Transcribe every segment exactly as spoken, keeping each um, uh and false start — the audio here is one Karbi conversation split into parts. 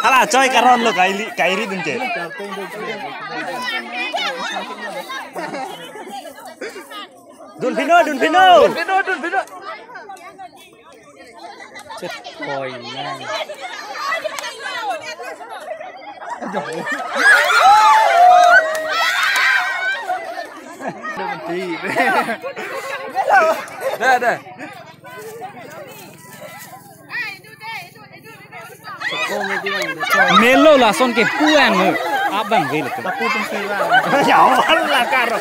Hala, choi karon lo kaili, kairi dun ke. Dun phino, dun phino. Dun phino, dun phino. Chet koi nang. Dah, dah. Melo lason ke puan mo. Abang vel tu. Tapu tum sila. Ya, wala karo.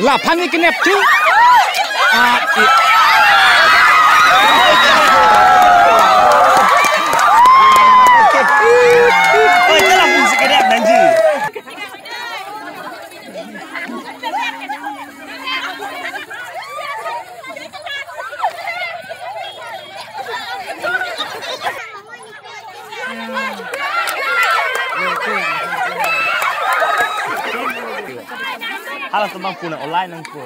Laphan ni kenep tu. Ah, i- Oi, telah pun si kenep nangji. Hala tumbang puna online nang pu.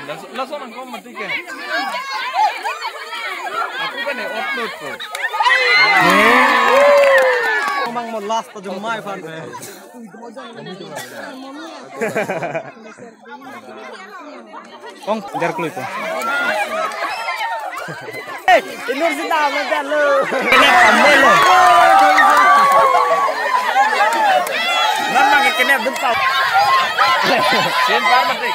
Laso, laso nang kom mati ke. Aku kan ya upload ko. Tumbang mo last to jumai fan. Ong, jar klui po. Eh, inur sita, majar lo. Kenep ambil lo. Nama ke kenep dempau. Sin par matik.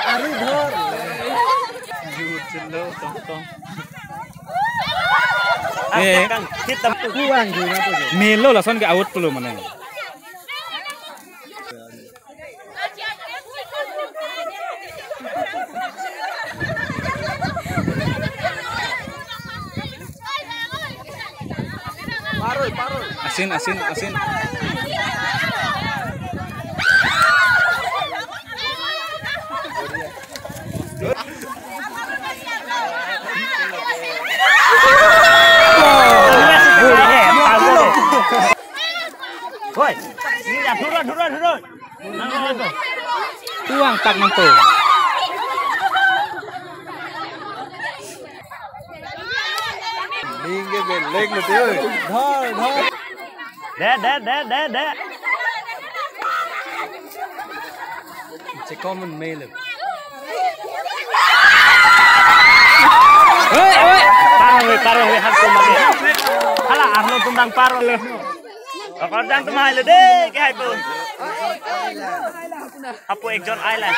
Aru dhor. Jut jelo, tong tong. Eh. Kang, kita puang juga tu. Melo lason ke out pulo mane. Asin, asin, asin. Hoi, ini ya, turun, turun, turun. Tuang tak nangko. Mingge belek lo tu. Dhor, dhor. De, de, de, de, de. Check comment mail. Oi, oi. Paro, oi, paro, oi, hak tu mage. Hala, arlo tum dang paro lo. Akor jang tum hai lo de, ke hai po. Apo ekjon ai la.